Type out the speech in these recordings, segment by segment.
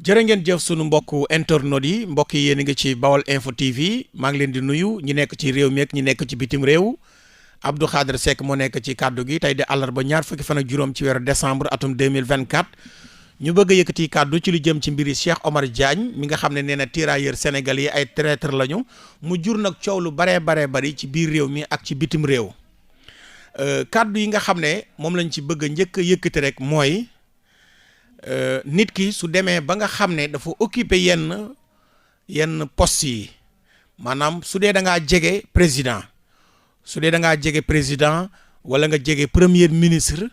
jërë ngeen jëf sunu mbokku internautes yi mbokk yi yéen a ngi ci Bawal Info TV maa ngi leen di nuyu ñi nekk ci réew mi ak ñi nekk ci bitim réew Abdou Khadre Seck moo nekk ci kàddu gi tey di àllarba ñaar fukki fan ak juróom ci weeru décembre atum 2024 ñu bëgg a yëkkati kàddu ci lu jëm ci mbiri Cheikh Omar Diagne mi nga xam ne nee na tirailleurs sénégalais yi ay traître lañu mu jur nag coow lu baree bari ci biir réew mi ak ci bitim réew kàddu yi nga xam ne moom lañ ci bëgg a njëkk a yëkkati rek mooy nit ki su demee ba nga xam ne dafa occuper yenn poste yi maanaam su dee da ngaa jege président wala nga jege premier ministre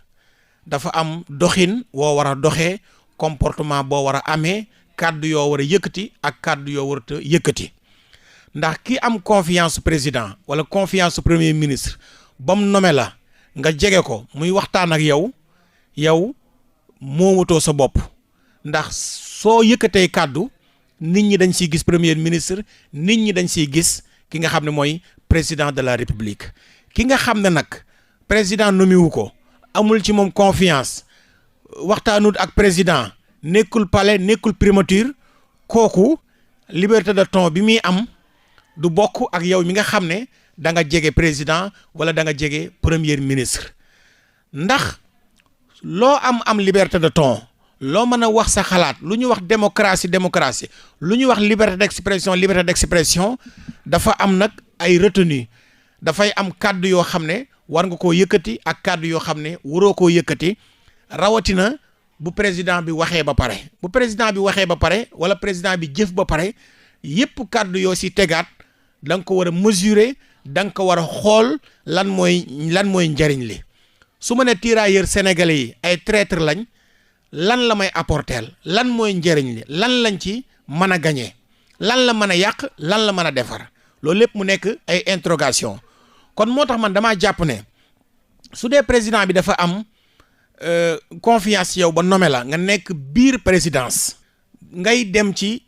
dafa am doxin woo war a doxee comportement boo war a amee kàddu yoo war a yëkkati ak kàddu yoo war a yëkkati ndax ki am confiance président wala confiance premier ministre ba mu nommé la nga jege ko muy waxtaan ak yow moomatoo sa bopp ndax soo yëkkatee kàddu nit ñi dañ siy gis premier ministre nit ñi dañ siy gis ki nga xam ne mooy président de la république ki nga xam ne nag président nommé wu ko amul ci moom confiance waxtaanut ak président nekkul palais nekkul primature kooku liberté de ton bi muy am du bokk ak yow mi nga xam ne da nga jege président wala da nga jege premier ministre ndax loo am liberté de ton loo mën a wax sa xalaat lu ñu wax démocratie lu ñu wax liberté d'expression dafa am nag ay retenue dafay am kàddu yoo xam ne war nga koo yëkkati ak kàddu yoo xam ne waroo koo yëkkati rawatina bu président bi waxee ba pare wala président bi jëf ba pare yépp kàddu yoo si tegaat da nga ko war a mesurer da nga ko war a xool lan mooy njariñ li su ma ne tirailleurs sénégalais yi ay traître lañ lan la may apporter lan mooy njëriñ li lan lañ ci mën a gagner lan la mën a yàq lan la mën a defar loolu lépp mu nekk ay interrogation kon moo tax man damaa jàpp ne su dee président bi dafa am confiance yow ba nommé la nga nekk biir présidence ngay dem ci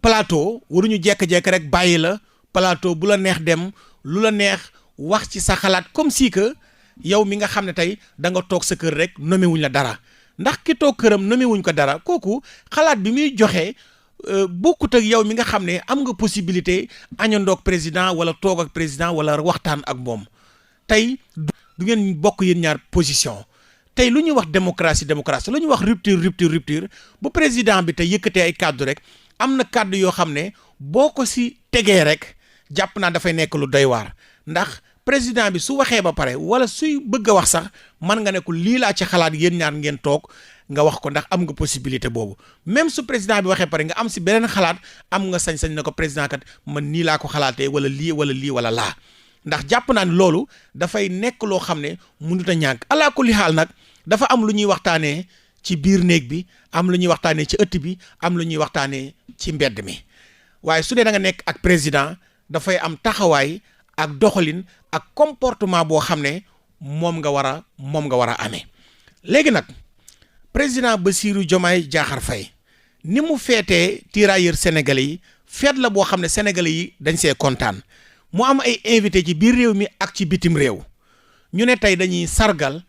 plateau waruñu jekk-jekk rek bàyyi la plateau bu la neex dem lu la neex wax ci sa xalaat comme si que yow mi nga xam ne tey da nga toog sa kër rek nommé wuñ la dara ndax ki toog këram nommé wuñ ko dara kooku xalaat bi muy joxe bokkut ak yow mi nga xam ne am nga possibilité añandoog président wala toog ak président wala waxtaan ak moom tey du ngeen bokk yéen ñaar position tey lu ñuy wax démocratie lu ñuy wax rupture bu président bi tey yëkkatee ay kàddu rek am na kàddu yoo xam ne boo ko si tegee rek jàpp naa dafay nekk lu doy waar ndax président bi su waxee ba pare wala suy bëgg a wax sax man nga ne ko lii laa ci xalaat yéen ñaar ngeen toog nga wax ko ndax am nga possibilité boobu même su président bi waxee pare nga am si beneen xalaat am nga sañ-sañ na ko président kat man nii laa ko xalaatee wala lii wala laa ndax jàpp naa ne loolu dafay nekk loo xam ne mënut a ñàkk alaa kulli xaal nag dafa am lu ñuy waxtaanee ci biir néeg bi am lu ñuy waxtaanee ci ëtt bi am lu ñuy waxtaanee ci mbedd mi waaye su dee da nga nekk ak président dafay am taxawaay ak doxalin ak comportement boo xam ne moom nga war a amee léegi nag président Bassirou Diomaye Diakhar Faye ni mu feetee tirailleurs sénégalais yi feet la boo xam ne sénégalais yi dañ see kontaan mu am ay invité ci biir réew mi ak ci bitim réew ñu ne tey dañuy sargal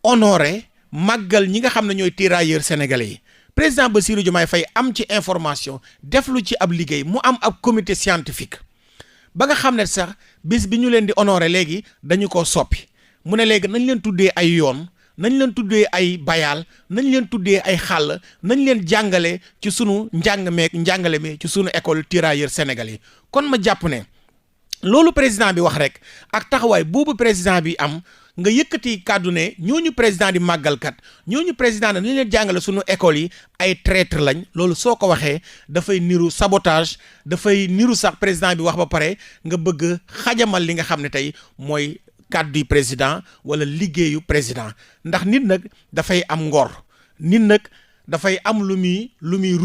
honorer màggal ñi nga xam ne ñooy tirailleurs sénégalais yi président Bassirou Diomaye Faye am ci information def lu ci ab liggéey mu am ab comité scientifique ba nga xam ne sax bis bi ñu leen di honorer léegi dañu ko soppi mu ne léegi nañ leen tuddee ay yoon nañ leen tuddee ay bayaal nañ leen tuddee ay xàll nañ leen jàngale ci sunu njàngale mi ci sunu école tirailleurs sénégalais yi kon ma jàpp ne loolu président bi wax rek ak taxawaay boobu président bi am nga yëkkati kàddu ne ñooñu président di màggalkat ñooñu président ne nañ leen jàngale sunu école yi ay traître lañ loolu soo ko waxee dafay niru sabotage dafay niru sax président bi wax ba pare nga bëgg xajamal li nga xam ne tey mooy kàddu yi président wala liggéeyu président ndax nit nag dafay am ngor nit nag dafay am lu muy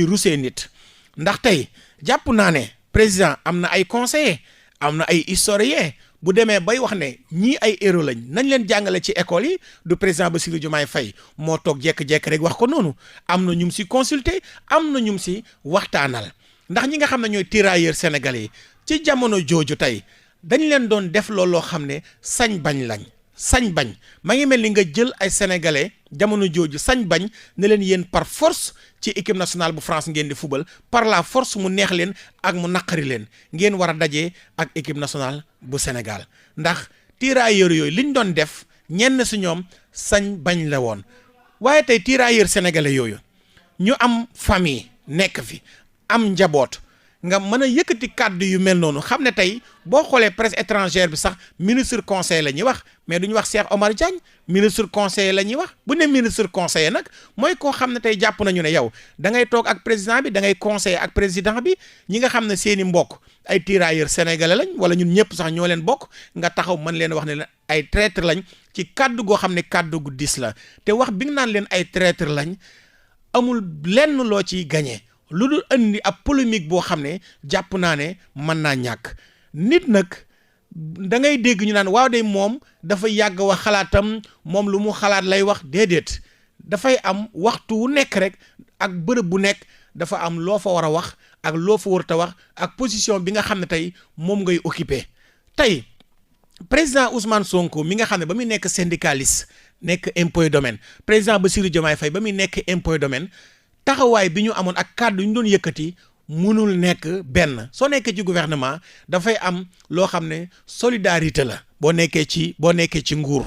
rusee nit ndax tey jàpp naa ne président am na ay conseillers am na ay historiens bu demee bay wax ne ñii ay héros lañ nañ leen jàngale ci école yi du président Bassirou Diomaye Faye moo toog jekk-jekk rek wax ko noonu am na ñum si consulter am na ñum si waxtaanal ndax ñi nga xam ne ñooy tirailleurs sénégalais yi ci jamono jooju tey dañ leen doon def loolu loo xam ne sañ bañ lañ sañ bañ ma ngi mel ni nga jël ay sénégalais jamono jooju sañ bañ ne leen yéen par force ci équipe nationale bu France ngeen di fubal par la force mu neex leen ak mu naqari leen ngeen war a dajee ak équipe nationale bu Sénégal ndax tirailleurs yooyu liñ doon def ñenn si ñoom sañ bañ la woon waaye tey tirailleurs sénégalais yooyu ñu am famille nekk fi am njaboot nga mën a yëkkati kàddu yu mel noonu xam ne tey boo xoolee presse étrangère bi sax ministre conseiller la ñuy wax mais duñu wax Cheikh Omar Diagne ministre conseiller la ñuy wax bu ne ministre conseiller nag mooy koo xam ne tey jàpp nañu ne yow da ngay toog ak président bi da ngay conseiller ak président bi ñi nga xam ne seeni mbokk ay tirailleurs sénégalais lañ wala ñun ñëpp sax ñoo leen bokk nga taxaw mën leen wax ne leen ay traître lañ ci kàddu goo xam ne kàddu gu dis la te wax bi nga naan leen ay traître lañ amul lenn loo ciy gagné. lu dul andi ab polémique boo xam ne jàpp naa ne mën naa ñàkk nit nag da ngay dégg ñu naan waaw de moom dafa yàgg wax xalaatam moom lu mu xalaat lay wax déedéet dafay am waxtu wu nekk rek ak bërëb bu nekk dafa am loo fa war a wax ak loo fa warut a wax ak position bi nga xam ne tey moom ngay occupé tey président Ousmane Sonko mi nga xam ne ba muy nekk syndicaliste nekk impôt domaine président Bassirou Diomaye Faye ba muy nekk impôt domaine taxawaay bi ñu amoon ak kàddu ñu doon yëkkati mënul nekk benn soo nekkee ci gouvernement dafay am loo xam ne solidarité la boo nekkee ci nguur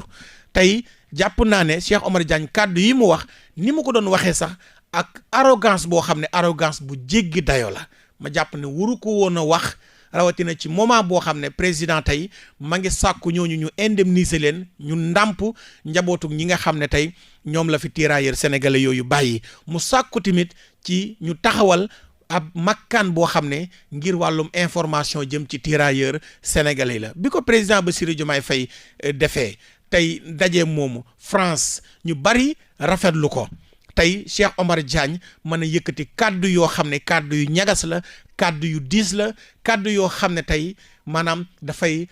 tey jàpp naa ne Cheikh Omar Diagne kàddu yi mu wax ni mu ko doon waxee sax ak arrogance boo xam ne arrogance bu jéggi dayo la ma jàpp ne waru ko woon a wax rawatina ci moment boo xam ne président tey ma ngi sàkku ñooñu ñu indemniser leen ñu ndàmp njabootu ñi nga xam ne tey ñoom la fi tirailleurs sénégalais yooyu bàyyi mu sàkku tamit ci ñu taxawal ab makkaan boo xam ne ngir wàllum information jëm ci tirailleurs sénégalais la bi ko président Bassirou Diomaye Faye defee tey daje moomu France ñu bari rafetlu ko tey Cheikh Omar Diagne mën a yëkkati kàddu yoo xam ne kàddu yu ñagas la kàddu yu diis la kàddu yoo xam ne tey maanaam dafay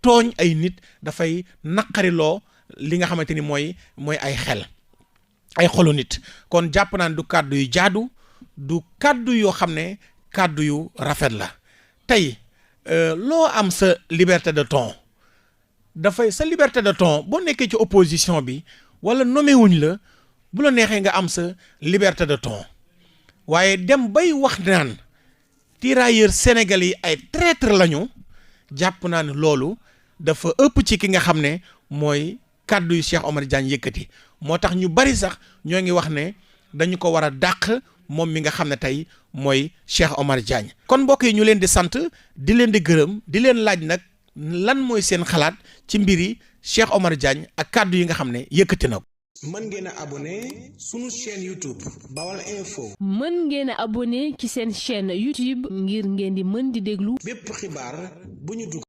tooñ ay nit dafay naqariloo li nga xamante ni mooy ay xolu nit kon jàpp naan du kàddu yu jaadu du kàddu yoo xam ne kàddu yu rafet la tey loo am sa liberté de ton sa liberté de ton boo nekkee ci opposition bi wala nommé wuñ la bu la neexee nga am sa liberté de ton waaye dem bay wax naan tirailleurs sénégalais yi ay traître lañu jàpp naa ne loolu dafa ëpp ci ki nga xam ne mooy kàddu yu Cheikh Omar Diagne yëkkati moo tax ñu bari sax ñoo ngi wax ne dañu ko war a dàq moom mi nga xam ne tey mooy Cheikh Omar Diagne kon mbokk yi ñu leen di sant di leen di gërëm di leen laaj nag lan mooy seen xalaat ci mbiri Cheikh Omar Diagne ak kàddu yi nga xam ne yëkkati na ko. mën ngeen a abonné sunu chaîne YouTube Baol Info. mën ngeen a abonné ci seen chaîne YouTube ngir ngeen di mën di déglu bépp xibaar bu ñu dugg.